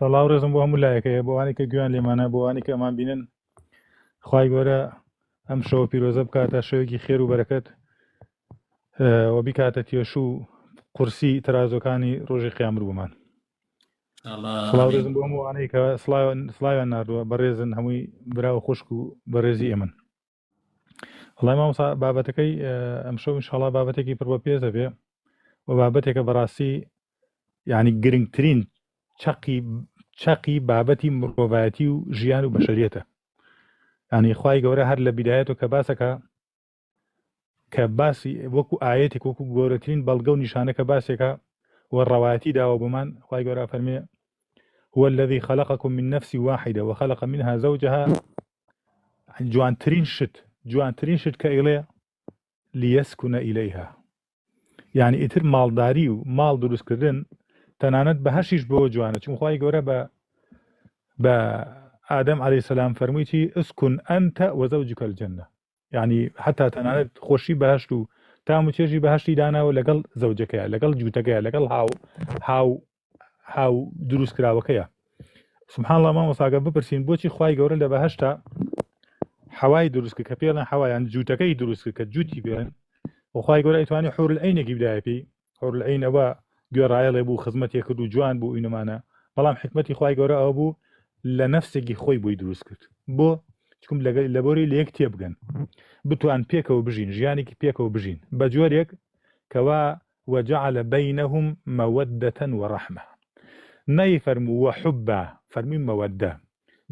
سڵاو ڕێزم بۆ هەموو لایەک هەیە بۆ ئەوانەی کە گوێیان لێمانە بۆ ئەوانەی کە ئەمان بینن خوای گەورە ئەم شەوە پیرۆزە بکاتە شەوێکی خێر و بەرەکەت و بیکاتە تێشوو قورسی تەرازۆکانی ڕۆژی قیامەت بۆمان سڵاو ڕێزم بۆ هەموو ئەوانەی کە سڵاویان ناردووە بەڕێزن هەمووی برا و خوشک و بەڕێزی ئێمن وەڵای مامۆستا بابەتەکەی ئەمشەو ئینشاڵا بابەتێکی پڕ بە پێزە بێ و بابەتێکە بەڕاستی یعنی گرنگترین چەقی چەقی بابەتی مرۆڤایەتی و ژیان و بەشەریەتە ینی خی گەورە هەر لە بیدایەت و کە باسەکە کە باسی وەکو ئاەتێک وەکو گەورەترین بەڵگە و نیشانە کە باسێکە و ڕەوایەتی داوە بۆمان خی گەورە فەرمێ هو الذي خلقكم من نفس واحدة وخلق منها زوجها جوانترین شت جوانترین شت کە ئەیڵێ لیسکونە ئیلەیها یعنی ئیتر ماڵداری و ماڵ دروستکردن تەنانەت بەهەشیش بۆ جوانە چون خوای گەورە بە بە ئادەم عەلەیهی سەلام فەرمووی چی اسکن انت وزوجک الجنە یعنی حتا تەنانەت خۆشی بەهشت و تام و چێژی بەهشتی داناوە لەگەڵ زەوجەکەیە لەگەڵ جووتەکەیە لەگەڵ هاو هاو هاو دروست کراوەکەیە سبحان الله مامۆستاگە بپرسین بۆچی خوای گەورە لە بەهشتا حەوای دروست کرد کە پێڵێن حەوایان جووتەکەی دروست کرد کە جووتی پێڵێن و خوای گەورە ئەیتوانی حور العینێکی بدایە پێی حور العین ئەوە گوێڕایەڵێ بوو خزمەتێ کرد و جوان بوو ئینەمانە بەڵام حکمەتی خوای گەورە ئەوە بوو لە نەفسێکی خۆی بۆی دروست کرد بۆ چکم لەگەل لەبۆری لە یەک تێبگەن بتوان پێکەوە بژین ژیانێکی پێکەوە بژین بە جۆرێک کەوا وجعل بینهم مودە ورحمە نەیفەرموو وحبا فەرمووی مەوەدە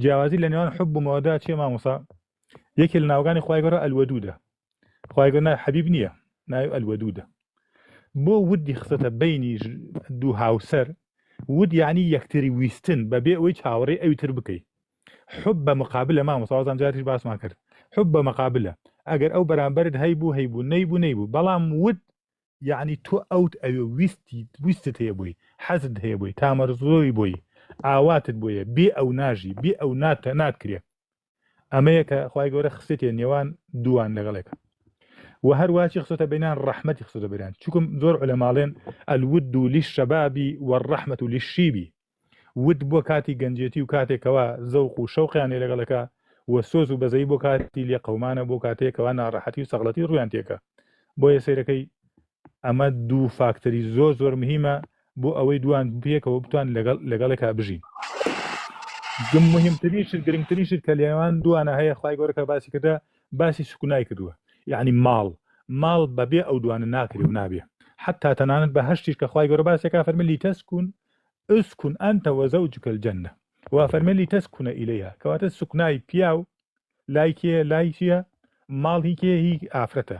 جیاوازی لە نێوان حب و مەوەدە چیە مامۆسا یەکێ لە ناوەکانی خوای گەورە الودودە خوای گەورە ناوی حەبیب نییە ناوی الودودە بۆ ودی خستە بینی دوو هاوسەر ود یعنی یەکتری ویستن بەبێ ئەوەی چاوەڕێی ئەوی تر بکەی حب بە مقابلە مامۆستا وازم جارتیش باسمان کرد حب بە مقابلە ئەگەر ئەو بەرامبەرت هەیبوو هەیبوو نەیبوو نەیبوو بەڵام ود یەعنی تۆ ئەوت ئەوێ ویستی ویستت هەیە بۆی حەزت هەیە بۆی تامەرزۆی بۆی ئاواتت بۆیە بێ ئەو ناژی بێ ئەو ناتە ناتکرێ ئەمەیە کە خوای گەورە خستێتێ نێوان دووان لەگەڵێکە و هەرواچی خستۆتە بینان ڕەحمەتی خستۆتە بینان چکم زۆر عولەماڵێن الود للشباب والرحمة للشیب ود بۆ کاتی گەنجێتی و کاتێک کەوا زەوق و شەوقیان لێ لەگەڵەکە و سۆز و بەزەیی بۆ کاتی لێ قەومانە بۆ کاتێک کەوا ناڕەحەتی و سەغڵەتی ڕوویان تێکە بۆیە سەیرەکەی ئەمە دوو فاکتەری زۆر زۆر مهمە بۆ ئەوەی دوان پێکەوە بتوان لەگەڵ لەگەڵێکا بژین گم مهمترین شت گرنگترین شت کە لێوان دوانە هەیە خوای گەورە کە باسی کردە باسی سکونای کردووە یعنی ماڵ ماڵ بەبێ ئەو دوانە ناکرێ و نابێ حتا تەنانەت بە هەشتیش کە خوای گەورە باسێکا فەرمی لیتەسکون اسکن انت وزوجک الجنە وا فەرمێ لتسکن الیها کەواتە سوکنای پیاو لای کێ لای چیە ماڵ هی کێ هی ئافرەتە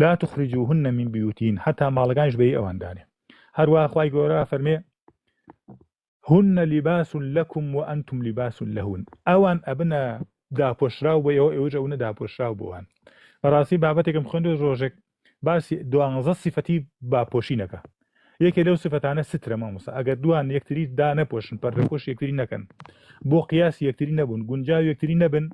لا تخرجوهن من بیوتین حتا ماڵەکانیش بەی ئەوان دانێ هەروە خوای گەورە فەرمێ هن لباس لكم وأنتم لباس لهن ئەوان ئەبنە داپۆشراو بۆ ئێوە ئێوەش ئەونە داپۆشراو بۆوان بەڕاستی بابەتێکم خوێندو ڕۆژێک باسی دوانزە سیفەتی باپۆشینەکە یەکێ لەو سفەتانە سترە مامۆستا ئەگەر دوان یەکتری دانەپۆشن پەردەپۆش یەکتری نەکەن بۆ قیاسی یەکتری نەبوون گونجاو یەکتری نەبن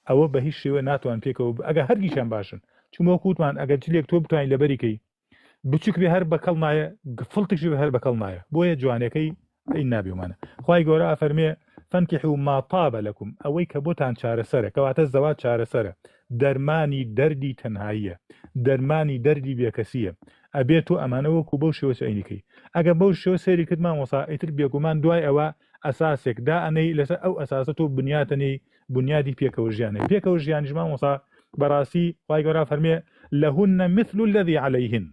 ئەوە بە هیچ شێوە ناتوان پێکەوە ئەگە هەرگیشان باشن چون وەکو وتمان ئەگەر جلێک تۆ بتوانین لەبەری کەی بچوک بێ هەر بەکەڵ نایە فڵتیش بێ هەر بەکەڵ نایە بۆیە جوانەکەی ئەی نابێمانە خوای گەورە ئەفەرمێ فانکحوا ما طاب لكم ئەوەی کە بۆتان چارەسەرە کەواتە زەواج چارەسەرە دەرمانی دەردی تەنهاییە دەرمانی دەردی بێکەسیە ئەبێ تۆ ئەمانە وەکو بەو شێوە سەیری کەی ئەگە بەو شێوە سەیری کرد مامۆسا ئیتر بێگومان دوای ئەوە ئەساسێک دائەنێی لەسەر ئەو ئەساسە تۆ بنیاتەنێی بنیادی پێکەوە ژیانە پێکەوە ژیانیش مامۆسا بەڕاستی خوای گەورە فەرمێ لهن مثل الذي عليهن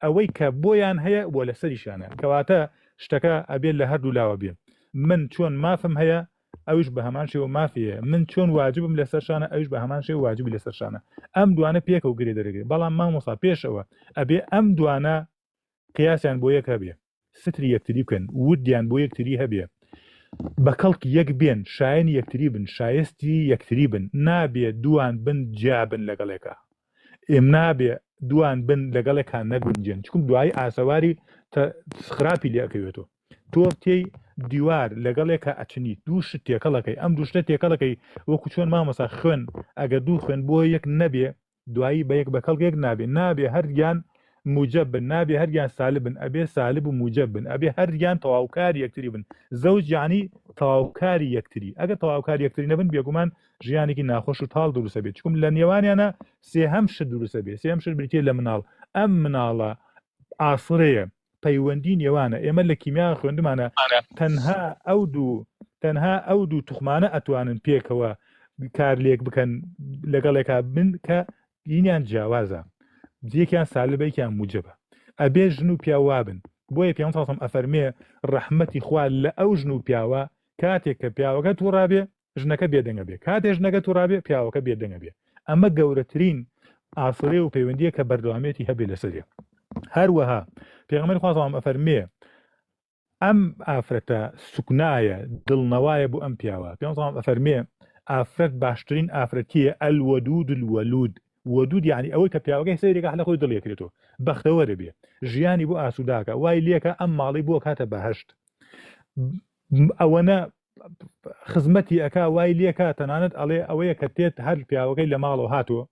ئەوەی کە بۆیان هەیە بۆ لەسەریشانە کەواتە شتەکە ئەبێت لە هەردوو لاوە بێ من چۆن مافم هەیە ئەوش بە هەمان شێوە مافی هەیە من چۆن واجبم لەسەر شانە ئەوش بە هەمان شێوە واجبی لەسەر شانە ئەم دوانە پێکەوە گرێ دەرەگرێ بەڵام مامۆسا پێشەوە ئەبێ ئەم دوانە قیاسیان بۆ یەک هەبێ ستری یەکتری بکەن، ودیان بۆ یەکتری هەبێ، بە کەڵکی یەک بێن، شایەنی یەکتری بن، شایستی یەکتری بن، نابێ دووان بن جیا بن لەگەڵێکا، ئێم نابێ دووان بن لەگەڵێکا نەگونجێن، چکم دوایی ئاسەواری خراپی لێ ئەکەوێتەوە. تۆ تێی دیوار لەگەڵێکا ئەچنی، دوو شت تێکەڵەکەی، ئەم دوو شتە تێکەڵەکەی وەکو چۆن مامۆستا خوێن ئەگەر دوو خوێن بۆ یەک نەبێ دوایی بە یەک بە کەڵک یەک نابێ نابێ هەردگیان. موجب بن، نابێ هەرگیان سالب بن، ئەبێ سالب و موجب بن، ئەبێ هەرگیان تەواوکاری یەکتری بن. زەوج یعنی تەواوکاری یەکتری. ئەگەر تەواوکاری یەکتری نەبن بێگومان ژیانێکی ناخۆش و تاڵ دروستە بێت، چکم لە نێوانیانە سێهەم شت دروستە بێ، سێهەم شت بریتیە لە مناڵ. ئەم مناڵە ئاسرەیە، پەیوەندی نێوانە. ئێمە لە کیمیا خوێندمانە تەنها ئەو دوو تەنها ئەو دوو توخمانە ئەتوانن پێکەوە کار لێک بکەن لەگەڵێکا بن کە دینیان جیاوازە، یەکیان سالبە یەکیان موجبە. ئەبێ ژن و پیاو وابن. بۆیە پێغەمبەر صلی اللە علیە و سلم ئەفەرمێ ڕەحمەتی خوا لە ئەو ژن و پیاوە کاتێک کە پیاوەکە توڕابێ ژنەکە بێدەنگە بێ، کاتێ ژنەکە توڕابێ پیاوەکە بێدەنگە بێ. ئەمە گەورەترین ئاسرێ و پەیوەندیە کە بەردەوامێتی هەبێ لەسەرێ. هەروەها پێغەمبەری خوا صلی اللە علیه و سلم ئەفەرمێ ئەم ئافرەتە سوکنایە، دڵنەوایە بۆ ئەم پیاوە. پێغەمبەر صلی اللە علیه و سلم ئەفەرمێ ئافرەت باشترین ئافرەتیە الودود الولود، ودود یعنی ئەوەی کە پیاوەکەی سەیرێکە هەر لە خۆی دڵی ئەکرێتەوە، بەختەوەرە بێ، ژیانی بۆ ئاسووداکە، وای لێکە ئەم ماڵەی بۆ کاتە بەهەشت، ئەوەنە خزمەتی ئەکا وای لێکا تەنانەت ئەڵێ ئەوەیە کە تێت هەر پیاوەکەی لە ماڵەوە هاتووە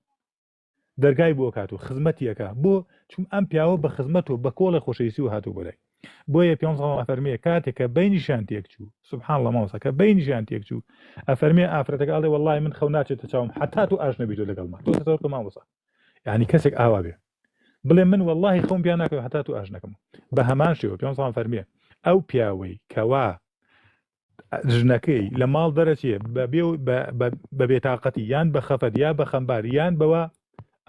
دەرگای بۆ کات و خزمەتی ئەکا بۆ چون ئەم پیاوە بە خزمەت و بە کۆڵێ خۆشەویستی و هاتوو بۆ لای. بۆیە پێ ئەفەرمێ کاتێک کە بینیشیان تێکچوو، سبحان الله مامۆستا، کە بینیشیان تێکچوو ئەفەرمێ ئافرەتەکە ئەڵێ وەڵڵاهی من خەو ناچێتە چاوم حتا تۆ ئاش نەبیتەوە لەگەڵما. تۆ تەسەور کە مامۆستا، یعنی کەسێک ئاوا بێ بڵێ من وەڵڵاهی خەوم پیا ناکەوێ هەتا تۆ ئاش نەکەم. بە هەمان شێوە پێ فەرمێ ئەو پیاوەی کەوا ژنەکەی لە ماڵ دەرەچێ بە بێتاقەتی یان بە خەفەت یا بە خەمبار یان بەوە،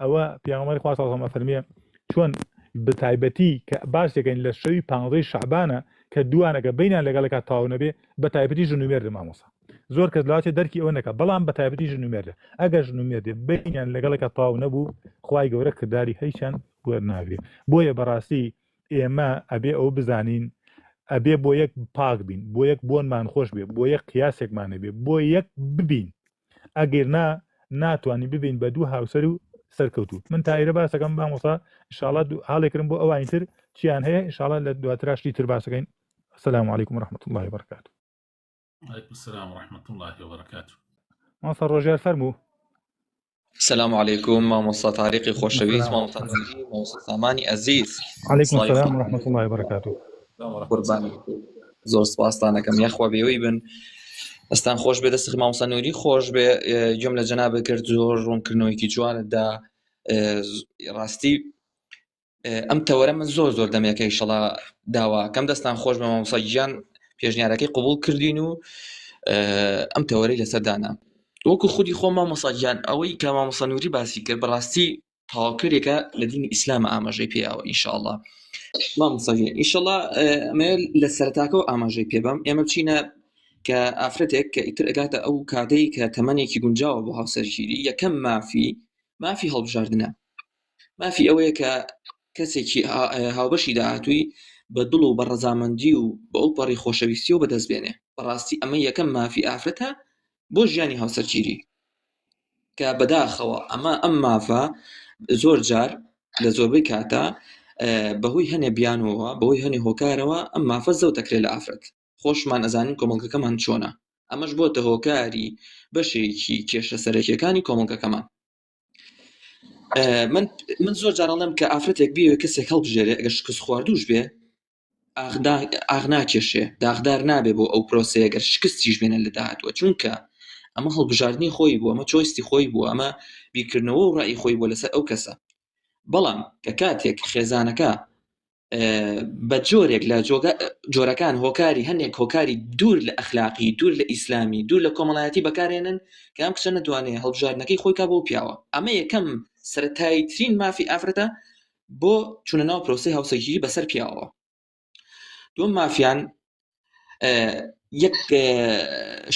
ئەوە پیامبەری خوا صلی الله علیه و فەرمیێ چۆن بە تایبەتی کە باس دەکەین لە شەوی پانزەی شەعبانە کە دوانەکە بینیان لەگەڵەکە تاو نەبێ، بە تایبەتی ژن و مێردە مامۆستا. زۆر کەس لاچێ دەرکی ئەوە نەکا، بەڵام بە تایبەتی ژن و مێردە. ئەگەر ژن و مێردێ بینیان لەگەڵەکە تاو نەبوو، خوای گەورە کرداری هیچیان وەرناگرێ. بۆیە بەڕاستی ئێمە ئەبێ ئەوە بزانین ئەبێ بۆ یەک پاک بین، بۆ یەک بۆنمان خۆش بێ، بۆ یەک قیاسێکمان هەبێ، بۆ یەک ببین. ئەگەر نا ناتوانین ببین بە دوو هاوسەر و سەرکەوتوو. من تا ئێرە باسەکەم مامۆستا، ئینشاءڵڵا حاڵێکردم بۆ ئەوانی تر چیان هەیە، ئینشاءڵڵا لە دواتراشتی تر باسەکەین. السلام علیکم ورحمة الله وبرکاته. علیکم السلام ورحمة الله وبرکاته. مامۆستا ڕۆژیار فەرموو. سلام علیکم مامۆستا تاریقی خۆشەویست، مامۆستا نوری، مامۆستا سامانی ئەزیز. علیکم السلام ورحمة الله وبرکاته. قوربانی زۆر سپاستان ئەکەم، یاخوا بێوەی بن. دەستان خۆش بێ، دەستی مامۆستا نوری خۆش بێ. گوێم لە جەنابت کرد، زۆر ڕوونکردنەوەیەکی جوانت دا. ڕاستی ئەم تەوەرە من زۆر زۆر دەمێکە ئیشەڵا داواکەم. دەستان خۆش بە مامۆستا گیان، پێشنیارەکەی قبوڵ کردین و ئەم تەوەرەی لەسەر دانا. وەکو خودی خۆم مامۆستا گیان، ئەوەی کە مامۆستا نوری باسی کرد بەڕاستی تەواوکەرێکە لە دینی ئیسلام ئاماژەی پێیاوە ئینشاءڵڵا. مامۆستا گیان ئینشاءڵڵا ئەمەوێ لە سەرەتاکەوە ئاماژەی پێ بەم. ئێمە بچینە کە ئافرەتێک کە ئیتر ئەگاتە ئەو کاتەی کە تەمەنێکی گونجاوە بۆ هاوسەرگیری، یەکەم مافی مافی هەڵبژاردنە. مافی ئەوەیە کە کەسێکی هاوبەشی داهاتووی بە دڵ و بە ڕەزامەندی و بە ئەو پەڕی خۆشەویستیەوە بەدەست بێنێ. بەڕاستی ئەمە یەکەم مافی ئافرەتە بۆ ژیانی هاوسەرگیری، کە بەداخەوە ئەمە ئەم مافە زۆر جار لە زۆربەی کاتە بەهۆی هەنێ بیانەوە، بەهۆی هەنێ هۆکارەوە ئەم مافە زەوت دەکرێت لە ئافرەت. خۆشمان ئەزانین کۆمەڵگەکەمان چۆنە، ئەمەش بۆتە هۆکاری بەشێکی کێشە سەرەکیەکانی کۆمەڵگەکەمان. من من زۆر جار ئەڵێم کە ئافرەتێک بیەوێ کەسێک هەڵبژێرێ، ئەگەر شکست خواردوش بێ ئاغ ناکێشێ، داغدار نابێ بۆ ئەو پرۆسەیە گەر شکستیش بێنە لە داهاتووە، چونکە ئەمە هەڵبژاردنی خۆی بوو، ئەمە choice ی خۆی بوو، ئەمە بیرکردنەوە و ڕای خۆی بووە لەسەر ئەو کەسە. بەڵام کە کاتێک خێزانەکە بە جۆرێک لە جۆرەکان هۆکاری هەندێک هۆکاری دوور لە ئەخلاقی، دوور لە ئیسلامی، دوور لە کۆمەڵایەتی بەکارێنن کە ئەم کچە نەتوانێت هەڵبژاردنەکەی خۆی کا بۆ پیاوە. ئەمە یەکەم سەرەتاییترین مافی ئافرەتە بۆ چوونە ناو پرۆسەی هاوسەرگیری بەسەر پیاوەوە. دووەم مافیان یەک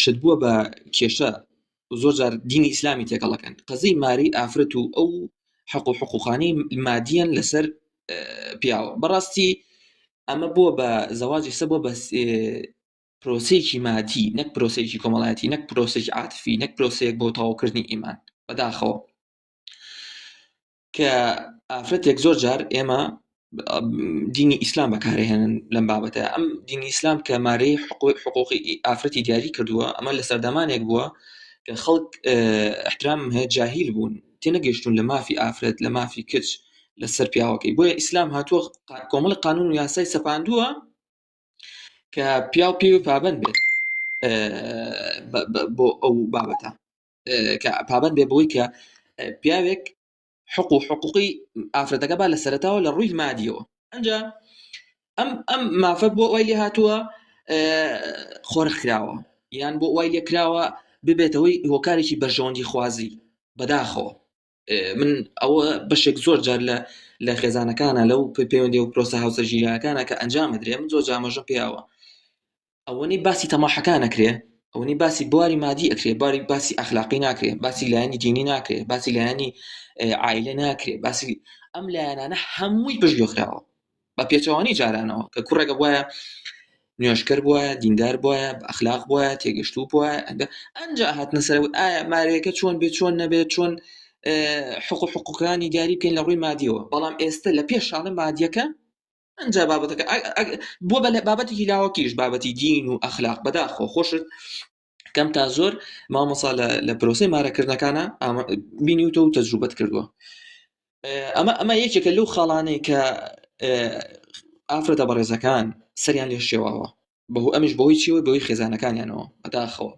شت بووە بە کێشە، زۆر جار دینی ئیسلامی تێکەڵەکەن، قەزیی ماری ئافرەت و ئەو حەق و حقوقانی مادیان لەسەر پیاوە. بەڕاستی ئەمە بووە بە زەواجی سە بووە بە پرۆسەیەکی مادی، نەک پرۆسەیەکی کۆمەڵایەتی، نەک پرۆسێکی عاتفی، نەک پرۆسەیەک بۆ تەواوکردنی ئیمان. بەداخەوە کە ئافرەتێک زۆر جار ئێمە دینی ئیسلام بەکارهێنن لەم بابەتە. ئەم دینی ئیسلام کە مارەی حقوقی ئافرەتی دیاری کردووە، ئەمە لە سەردەمانێک بووە کە خەڵک احترام هەیە، جاهیل بوون، تێنەگەیشتون لە مافی ئافرەت، لە مافی کچ، لەسەر پیاوەکەی بۆیە ئیسلام هاتووە کۆمەڵی قانون و یاسای سەپاندووە کە پیاو پێوی پابند بێت بۆ ئەو بابەتە کە پابند بێ بۆی کە پیاوێک حق و حقوقی ئافرەتەکە با لە سەرتاوە لە ڕووی مادیەوە ئەجا ئەم ئەم مافە بۆ ئەوی لێ هاتووە خۆرخ کراوە یان بۆ وای لێ کراوە ببێتەوەی هۆکارێکی بەرژەوەندی خوازی بەداخەوە من ئەوە بەشێک زۆر جار لە لە خێزانەکانە لەو پەیوەندی و پرۆسە هاوسەرگیریەکانە کە ئەنجام درێ من زۆر جامەژە پیاوە ئەوەنەی باسی تەماحەکان ئەکرێ ئەوەنەی باسی بواری مادی ئەکرێ باری باسی ئەخلاقی ناکرێ باسی لایەنی دینی ناکرێ باسی لایەنی عایلە ناکرێ باسی ئەم لایەنانە هەمووی پشتگوێ خراوە بە پێچەوانی جارانەوە کە کوڕێکە بواە نوێشکەر بواە دیندار بواە بە ئەخلاق بواە تێگەشتوو بواە ئەنجا هاتنە سەرەوەی ئایا مارەیەکە چۆن بێ چۆن نەبێت چۆن حقوق حقوقەکانی دیاری بکەین لە ڕووی مادیەوە بەڵام ئێستا لە پێش شاڵە مادیەکە ئەنجا بابەتەکە بۆ بە بابەتێکی لاوەکیش بابەتی دین و ئەخلاق بەداخۆ خۆشت کەم تا زۆر مامۆسا لە پرۆسی مارەکردنەکانە بینیوتە و تەجروبەت کردووە ئەمە ئەمە یەکێکە لەو خاڵانەی کە ئافرەتە بەڕێزەکان سەریان لێ شێواوە بەهۆ ئەمیش بەهۆی چیەوە بەهۆی خێزانەکانیانەوە بەداخەوە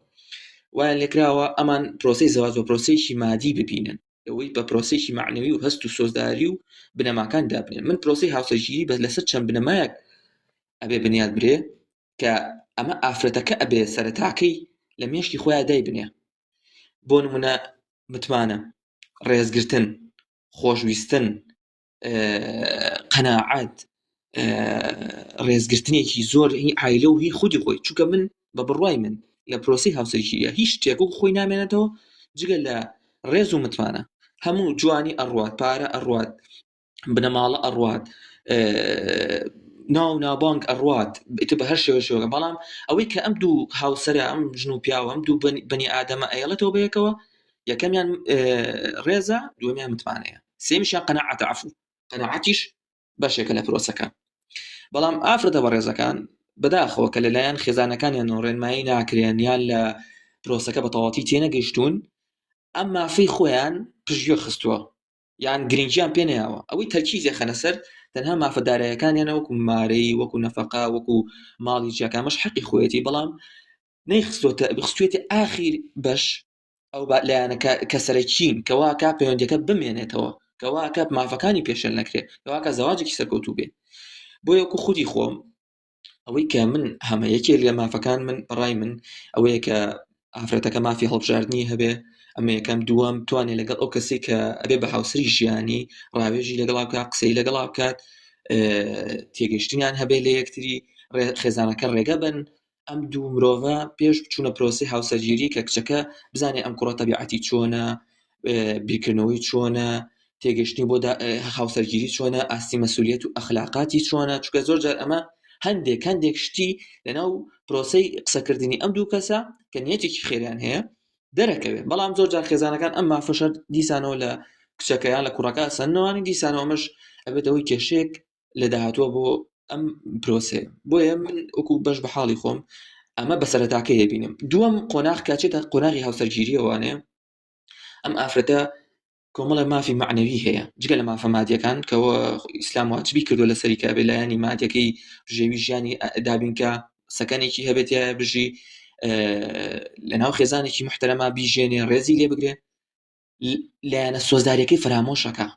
وایان لێکراوە ئەمان پرۆسی زەواج بە پرۆسەیەکی مادی ببینن ئەوەی بە پرۆسەیەکی مەعنەوی و هەست و سۆزداری و بنەماکان دابنێن من پرۆسەی هاوسەرگیری بەس لەسەر چەند بنەمایەک ئەبێ بنیات برێ کە ئەمە ئافرەتەکە ئەبێ سەرەتاکەی لە مێشکی خۆیان دای بنێ بۆ نمونە متمانە ڕێزگرتن خۆشویستن قەناعەت ڕێزگرتنێکی زۆر هی عایلە و هی خودی خۆی چونکە من بە بڕوای من لە پرۆسی هاوسەرگیریە هیچ شتێک وەک خۆی نامێنێتەوە جگە لە ڕێز و متمانە هەموو جوانی ئەڕوات پارە ئەڕوات بنەماڵە ئەڕوات ناو نابانگ ئەڕوات ئیتر بە هەر شێوە شێوەکە بەڵام ئەوەی کە ئەم دوو هاوسەرە ئەم ژن و پیاوە ئەم دوو بەنی ئادەمە ئەیڵێتەوە بەیەکەوە یەکەمیان ڕێزە دووەمیان متمانەیە سێمیشیان قەناعەتە عەفو قەناعەتیش بەشێکە لە پرۆسەکە بەڵام ئافرەتە بەڕێزەکان بەداخەوە کە لەلایەن خێزانەکانیان و ڕێنمایی ناکرێن یان لە پرۆسەکە بە تەواتی تێنەگەیشتوون ئەم مافەی خۆیان پشتگوێ خستووە یان گرنگیان پێ نەیاوە ئەوەی تەرکیزی خەنە سەر تەنها مافە دارایەکانیانە وەکو مارەی وەکو نەفەقە وەکو ماڵی جیاکامەش حەقی خۆیەتی بەڵام نەیخستۆتە خستوێتی ئاخیر بەش ئەو لایەنە کە سەرەکین کەوا کا پەیوەندیەکە بمێنێتەوە کەوا کە مافەکانی پێشێل نەکرێت کەوا کە زەواجێکی سەرکەوتوو بێ بۆ یەکو خودی خۆم ئەوەی کە من هەمە یەکێک لە مافەکان من بەڕای من ئەوەیە کە ئافرەتەکە مافی هەڵبژاردننی هەبێ ئەمە یەکەم دووەم توانێت لەگەڵ ئەو کەسی کە ئەبێ بە هاوسری ژیانی ڕاوێژی لەگەڵا بکات قسەی لەگەڵا بکات تێگەشتنیان هەبێ لە یەکتری خێزانەکە ڕێگە بن ئەم دوو مرۆڤە پێش بچوونە پرۆسەی هاوسەرگیری کە کچەکە بزانێ ئەم کوڕە تەبیعەتی چۆنە بیرکردنەوەی چۆنە تێگەشتنی بۆ هاوسەرگیری چۆنە ئاستی مەسولیت و ئەخلاقاتی چۆنە چونکە زۆر جار ئەمە هەندێک هەندێک شتی لەناو پرۆسەی قسەکردنی ئەم دوو کەسە کە نیەتێکی خێریان هەیە دەرەکەوێت بەڵام زۆر جار خێزانەکان ئەم مافەشە دیسانەوە لە کچەکەیان لە کوڕەکە سەندنەوەوانی دیسانەوە ئەمەش ئەبێتەوەی کێشەیەک لە داهاتووە بۆ ئەم پرۆسەیە بۆیە من وەکو بەش بە حاڵی خۆم ئەمە بە سەرەتاکەی بینم دووەم قۆناغ کاچێتە قۆناغی هاوسەرگیریەوانێ ئەم ئافرەتە کۆمەڵە مافی معنەوی هەیە جگە لە مافە مادیەکان کەەوە ئیسلام واجبی کردو لە سەری کابێ لایەنی مادیەکەی بژێوی ژیانی دابینکە سەکەنێکی هەبێت بژی لەناو خێزانێکی محتەرەما بیژێنێ ڕێزی لێ بگرێ لایەنە سۆزداریەکەی فەرامۆشەکە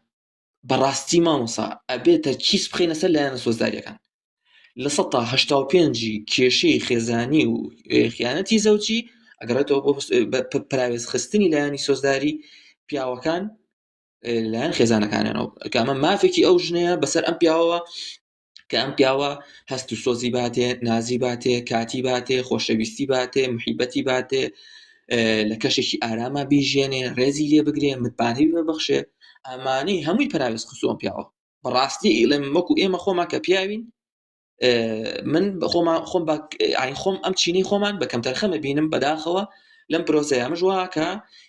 بەڕاستی مامۆسا ئەبێ تەرکیز بخەینە سەر لایەنە سۆزداریەکان 85% کێشەی خێزانی و خیانەتی زەوجی ئەگەڕێتەوە بۆ پراوێزخستنی لایەنی سۆزداری پیاوەکان لایەن خێزانەکانیانەوە کە ئەمە مافێکی ئەو ژنەیە بەسەر ئەم پیاوەوە کە ئەم پیاوە هەست و سۆزی باتێ نازی باتێ کاتی باتێ خۆشەویستی باتێ محیبەتی باتێ لە کەشێکی ئاراما بیژێنێ ڕێزی لێ بگرێ متمانەی ببەخشێ ئەمانەی هەمووی پەراوێز خستووە پیاوە بەڕاستی ئیڵێم وەکو ئێمە خۆمان کە پیاوین من خۆمان خۆم بە خۆم ئەم چینی خۆمان بە کەمتەرخەمە بینم بەداخەوە لەم پرۆسەیە ئەمەش واکە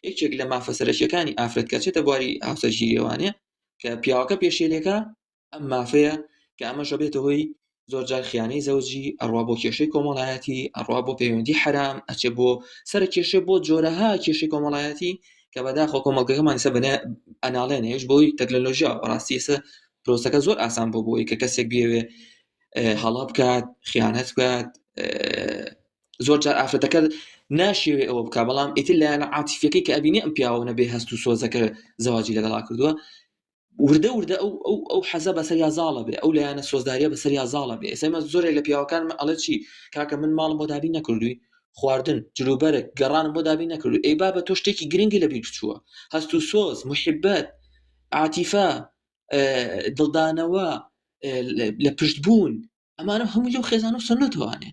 یەکێک لە مافە سەرەکیەکانی ئافرەت کە چێتە بواری هاوسەرگیریەوانێ کە پیاوەکە پێشێلێکە ئەم مافەیە کە ئەمەش ئەبێتە هۆی زۆرجار خیانەی زەوجی ئەڕوا بۆ کێشەی کۆمەڵایەتی ئەڕوا بۆ پەیوەندی حەرام ئەچێ بۆ سەر کێشە بۆ جۆرەها کێشەی کۆمەڵایەتی کە بەداخەوە کۆمەڵگەکەمان ئێستا بەنە ئەناڵێنێش بۆی تەکنەلۆژیا بەڕاستی ئێستا پرۆسەکە زۆر ئاسان بۆ بۆی کە کەسێک بێوێ هەڵە بکات خیانەت بکات زۆر جار ئافرەتەکە ناشێوێ ئەوە بک بەڵام ئیتر لایەنە عاتیفەکەی کە ئەبینی ئەم پیاوە نەبێ هەست و سۆزەکە زەواجی لەگەڵا کردووە وردە وردە ئەو ئەو ئەو حەزە بەسەریا زاڵە بێ ئەو لایەنە سۆزداریە بەسەریا زاڵە بێ ئێستا ئێمە زۆرێک لە پیاوەکان ئەڵێ چی کاکە من ماڵم بۆ دابین نەکردووی خواردن جلوبەرگ گەڕانم بۆ دابین نەکردووی ئەی بابە تۆ شتێکی گرنگی لەبیر بچووە هەست و سۆز محبەت عاتیفە دڵدانەوە لە پشت بوون ئەمانە هەموو لەو خێزان و سنتوانێ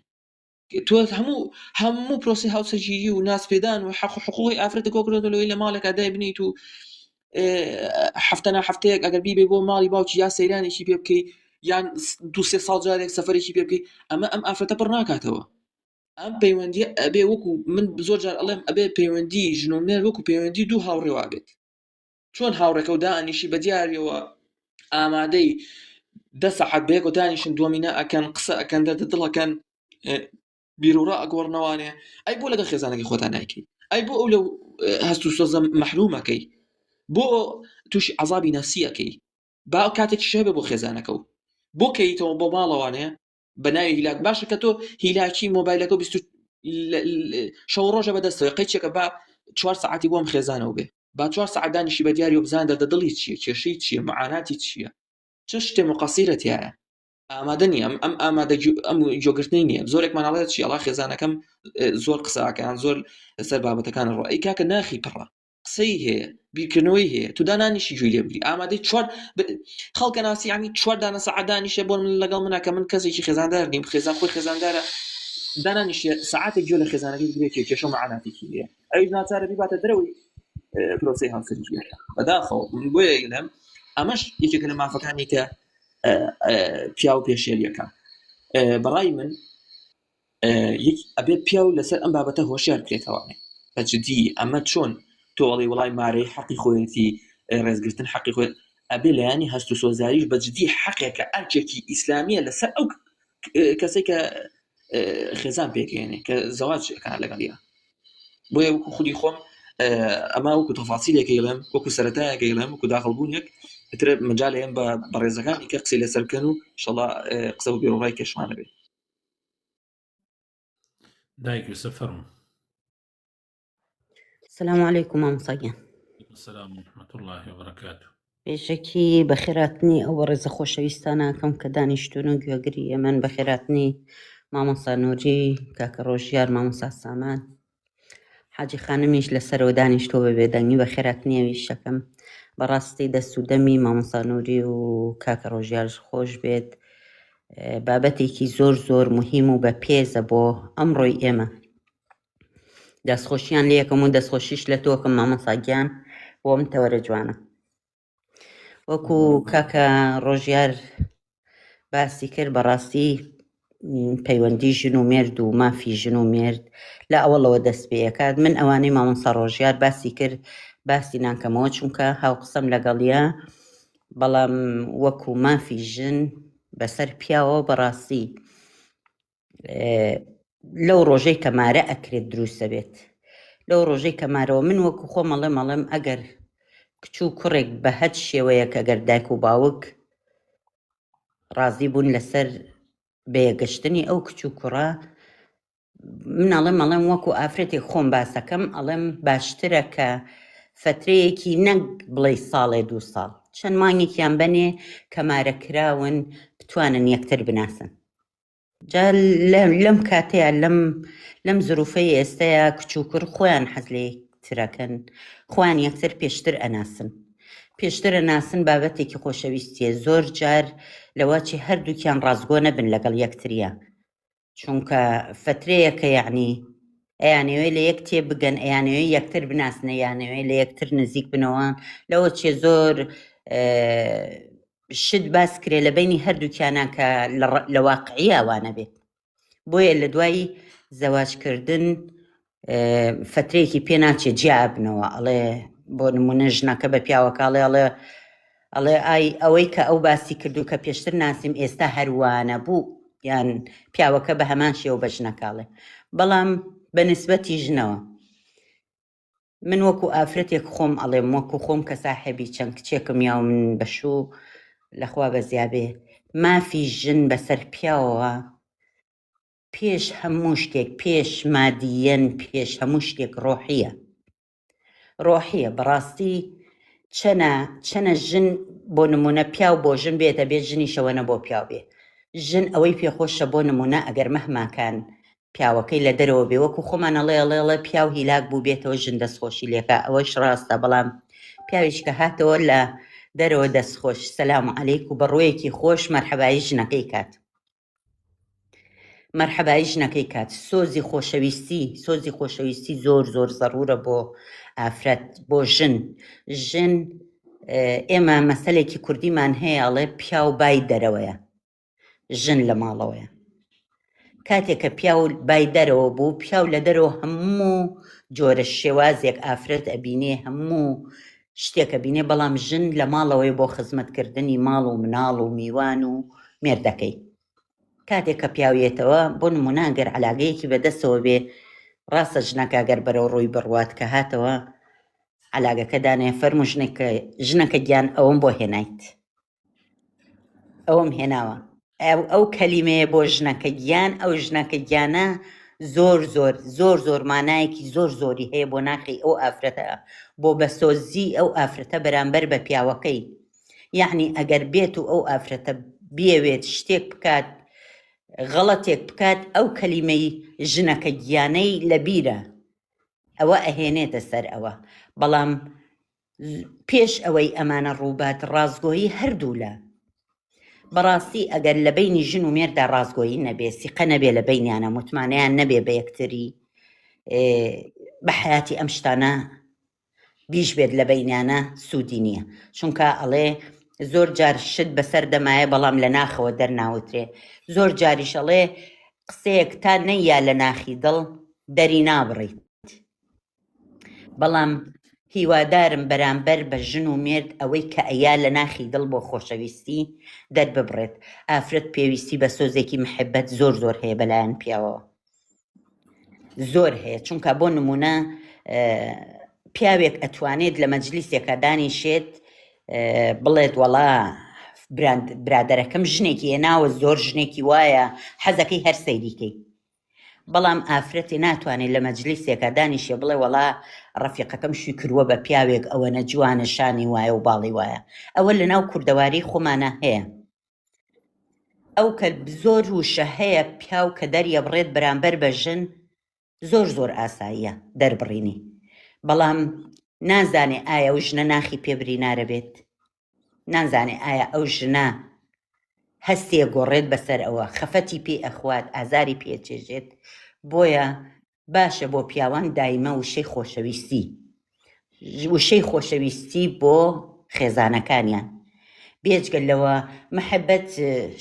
تۆ هەموو هەموو پرۆسی هاوسەرگیری و ناسپێدان و حەق و حقوقی ئافرەتە کۆکردۆتەوە لەوەی لە ماڵێکا دایبنیت و هەفتەنا هەفتەیەک ئەگەر بیبێ بۆ ماڵی باوکی یا سەیرانێکی پێ بکەی یان دو سێ ساڵ جارێک سەفەرێکی پێ بکەی ئەمە ئەم ئافرەتە پڕ ناکاتەوە ئەم پەیوەندی ئەبێ وەکو من زۆر جار ئەڵێم ئەبێ پەیوەندی ژن و مێرد وەکو پەیوەندی دوو هاوڕێ وابێت چۆن هاوڕێکە و دانیشی بە دیاریەوە ئامادەی دە سەعات بەیەکەوە دانیشن دۆمینە ئەکەن قسە ئەکەن دەردە دڵەکەن بیرۆڕا ئەگۆڕنەوانێ ئەی بۆ لەگەڵ خێزانەکەی خۆتان نایکەی ئەی بۆ ئەو لەو هەست و سۆزە مەحرومەکەی بۆ تووشی عەزابی نەفسیەکەی با ئەو کاتێکی شەبێ بۆ خێزانەکە و بۆ کەیتەوە بۆ ماڵەوانێ بە ناوی هیلاک باشە کە تۆ هیلاکی مۆبایلەکە 20 شەو ڕۆژە بەدەستەوە قەیچێکە با چوار سەعاتی بۆم خێزانەوە بێ با چوار سەعات دانیشی بە دیاری و بزان دەردە دڵی چییە کێشەی چییە معاناتی چییە چ شتێ مقەسیرە تایە ئامادە نییە ئەم ئەم ئامادە ئەم جۆگرتنی نییە زۆرێکمان ئەڵێ چی ئەڵا خێزانەکەم زۆر قساکەیان زۆر لەسەر بابەتەکان ڕۆ ئەی کاکە ناخی پڕە قسەی هەیە بیرکردنەوەی هەیە تو دانانیشی گوێی لێ بگری ئامادەی چوار خەڵکە ناسی ینی چوار دانە سەعات دانیشە بۆ من لەگەڵ منە کە من کەسێکی خێزاندار نیم خێزان خۆی خێزاندارە دانانیشێ سەعاتێک گوێ لە خێزانەکەی بگرێت کێشە مەعاناتێکی هەیە ئەویش ناچارە بیباتە دەرەوەی پرۆسەی هاوسەرگیریەکە بەداخەوە من بۆیە ئەڵێم ئەمەش یەکێکە لە مافەکانی کە پیاو پێشێلیەکە بەڕای من ئەبێت پیاو لەسەر ئەم بابەتە هۆشیار بکرێتەوە بە جدی ئەمە چۆن تۆڵی وڵای مارەی حەقی خۆیەتی ڕێزگرتن حەقی خۆی ئەبێ لایەنی هەست و سۆزاریش بە جدی حەقێکە ئەرکێکی ئیسلامیە لەسەر ئەو کەسێک کە خێزان پێکێنێ کە زەواج ئەکا لەگەڵیا بۆیە وەکو خودی خۆم ئەمە وەکو تەفاسیلێک ئەڵێم وەکو سەرەتایەک ئەڵێم وەکو داخڵ بوونێک ئیتر مەجال ئەیەم بە بەڕێزەکانی کە قسەی لەسەر بکەن و ئینشەڵا قسە و بیروڕای کێشمانە بێت. دایک یوسف فەرموو. السلام علیکم مامۆستا گیان. السلام ورحمة الله وبركاته. پێشەکی بەخێراتنی ئەو بەڕێزە خۆشەویستانە ئەکەم کە دانیشتوون و گوێگری ئێمەن بەخێراتنی مامۆستا نوری کاکە ڕۆژیار مامۆستا سامان حاجی خانمیش لەسەرەوە دانیشتووە بە بێدەنگی بەخێراتنی ئەویش ئەکەم بەڕاستی دەست و دەمی مامۆستا نوری و کاکە ڕۆژیار خۆش بێت بابەتێکی زۆر زۆر مهم و بەپێزە بۆ ئەمڕۆی ئێمە دەستخۆشیان لێ یەکەم و دەستخۆشیش لە تۆکەم مامۆستا گیان بۆ ئەم تەوەرە جوانە وەکو کاکە ڕۆژیار باسی کرد بەڕاستی پەیوەندی ژن و مێرد و مافی ژن و مێرد لە ئەوەڵەوە دەست پێەکات من ئەوانەی مامۆستا ڕۆژیار باسی کرد باسی ناکەمەوە چونکە هاوقسەم لەگەڵیە بەڵام وەکو مافی ژن بەسەر پیاوە بەڕاستی لەو ڕۆژەی کە مارە ئەکرێت دروستە بێت لەو ڕۆژەی کە مارەوە من وەکو خۆم ئەڵێم ئەڵێم ئەگەر کچ و کوڕێک بە هەچ شێوەیەک ئەگەر دایک و باوک ڕازی بوون لەسەر بەیەگەشتنی ئەو کچ و کوڕە من ئەڵێم ئەڵێم وەکو ئافرەتێک خۆم باسەکەم ئەڵێم باشترە کە فترەیەکی نەک بڵێ ساڵێ دوو ساڵ چەند مانگێکیان بەنێ کە مارە کراون بتوانن یەکتر بناسن جا لەم کاتەیە لەم لەم زروفەی ئێستەیە کچ و کوڕ خۆیان حەز لە یەکترەکەن خۆیان یەکتر پێشتر ئەناسن پێشتر ئەناسن بابەتێکی خۆشەویستیە زۆر جار لەوە چی هەردووکیان ڕاستگۆ نەبن لەگەڵ یەکتریە چونکە فترەیەکە یعنی ئەیانەوێ لە یەک تێ بگەن ئەیانەوێ یەکتر بناسنە یانەوێ لە یەکتر نزیک بنەوە لەوە چێ زۆر شت باس کرێ لە بینی هەردووکیانە کە لە واقعیە وانە بێت بۆیە لە دوای زەواجکردن فترەیەکی پێ ناچێت جیابنەوە ئەڵێ بۆ نمونە ژنەکە بە پیاوەکەڵێ ئەڵێ ئەڵێ ئای ئەوەی کە ئەو باسی کردو کە پێشتر ناسیم ئێستا هەروانە بوو یان پیاوەکە بە هەمان شێوە بە ژنەکەڵێ بەڵام بە نسبەتی ژنەوە من وەکو ئافرەتێک خۆم ئەڵێم وەکو خۆم کە ساحێبی چەند کچێکم یاو من بەشوو. لەخوا بەزیابێ مافی ژن بەسەر پیاوەوە پێش هەموو شتێک پێش مادیەن پێش هەموو شتێک ڕۆحیە ڕۆحیە بەڕاستی چەنە چەنە ژن بۆ نمونە پیاو بۆ ژن بێتە بێت ژنیشەوە نە بۆ پیاو بێ ژن ئەوەی پێخۆشە بۆ نمونە ئەگەر مەهماکان پیاوەکەی لە دەرەوە بێ وەکو خۆمان ئەڵێ ئەڵێ ئەڵێ پیاو هیلاک بوو بێتەوە ژن دەستخۆشی لێکا ئەوەش ڕاستە بەڵام پیاویش کە هاتەوە لە دەرەوە دەستخۆش سەلام عەلەیک و بە ڕوویەکی خۆش مەرحەبایی ژنەکەی کات مەرحەبایی ژنەکەی کات سۆزی خۆشەویستی سۆزی خۆشەویستی زۆر زۆر زەڕورە بۆ ئافرەت بۆ ژن ژن ئێمە مەسەلێکی کوردیمان هەیە ئەڵێ پیاو بای دەرەوەیە ژن لە ماڵەوەیە کاتێک کە پیاو بای دەرەوە بوو پیاو لە دەرەوە هەموو جۆرە شێوازێک ئافرەت ئەبینێ هەموو شتێک ئەبینێ بەڵام ژن لە ماڵەوەی بۆ خزمەتکردنی ماڵ و مناڵ و میوان و مێردەکەی کاتێک کە پیاویێتەوە بۆ نمونە گەر علاگەیەکی بەدەستەوە بێ ڕاستە ژنەکە گەر بەرەو ڕووی بڕوات کە هاتەوە علاگەکە دانێ فەرمو ژنێکە ژنەکە گیان ئەوم بۆ هێنایت ئەوەم هێناوە ئەو ئەو کەلیمەیە بۆ ژنەکە گیان ئەو ژنەکە گیانە زۆر زۆر زۆر زۆر مانایەکی زۆر زۆری هەیە بۆ ناخی ئەو ئافرەتە بۆ بەسۆزی ئەو ئافرەتە بەرامبەر بە پیاوەکەی یعنی ئەگەر بێت و ئەو ئافرەتە بیەوێت شتێک بکات غەڵەتێک بکات ئەو کەلیمەی ژنەکە گیانەی لەبیرە ئەوە ئەهێنێتە سەر ئەوە بەڵام پێش ئەوەی ئەمانە ڕووبات ڕاستگۆیی هەردوولا بەڕاستی ئەگەر لە بەینی ژن و مێردا ڕاستگۆیی نەبێ سیقە نەبێ لە بەینیانە متمانەیان نەبێ بە یەکتری بە حیاتی ئەم شتانە بیش بێت لە بەینیانە سوودی نییە چونکە ئەڵێ زۆر جار شت بەسەر دەمایە بەڵام لە ناخەوە دەرناوترێ زۆر جاریش ئەڵێ قسەیەک تا نەیا لە ناخی دڵ دەری نابڕیت بەڵام هیوادارم بەرامبەر بە ژن و مێرد ئەوەی کە ئەیا لە ناخی دڵ بۆ خۆشەویستی دەرببڕێت ئافرەت پێویستی بە سۆزێکی محبەت زۆر زۆر هەیە بەلایەن پیاوەوە زۆر هەیە چونکە بۆ نمونە پیاوێک ئەتوانێت لە مەجلیسێکە دانیشێت بڵێت وەڵا برادەرەکەم ژنێکی هێناوە زۆر ژنێکی وایە حەزەکەی هەر سەیریکەی بەڵام ئافرەتێ ناتوانێت لە مەجلیسێکا دانیشێ بڵێ وەڵا ڕەفیقەکەم شوی کردووە بە پیاوێک ئەوەنە جوانە شانی وایە و باڵی وایە ئەوە لەناو کوردەواری خۆمانە هەیە ئەو کە زۆر وشە هەیە پیاو کە دەریەبڕێت بەرامبەر بە ژن زۆر زۆر ئاساییە دەربڕینی بەڵام نازانێ ئایا ئەو ژنە ناخی پێ برینارە بێت نازانێ ئایا ئەو ژنە هەستێ گۆڕێت بەسەر ئەوە خەفەتی پێ ئەخوات ئازاری پێ چێژێت بۆیە باشە بۆ پیاوان دایمە وشەی خۆشەویستی وشەی خۆشەویستی بۆ خێزانەکانیان بێجگە لەوە محەبەت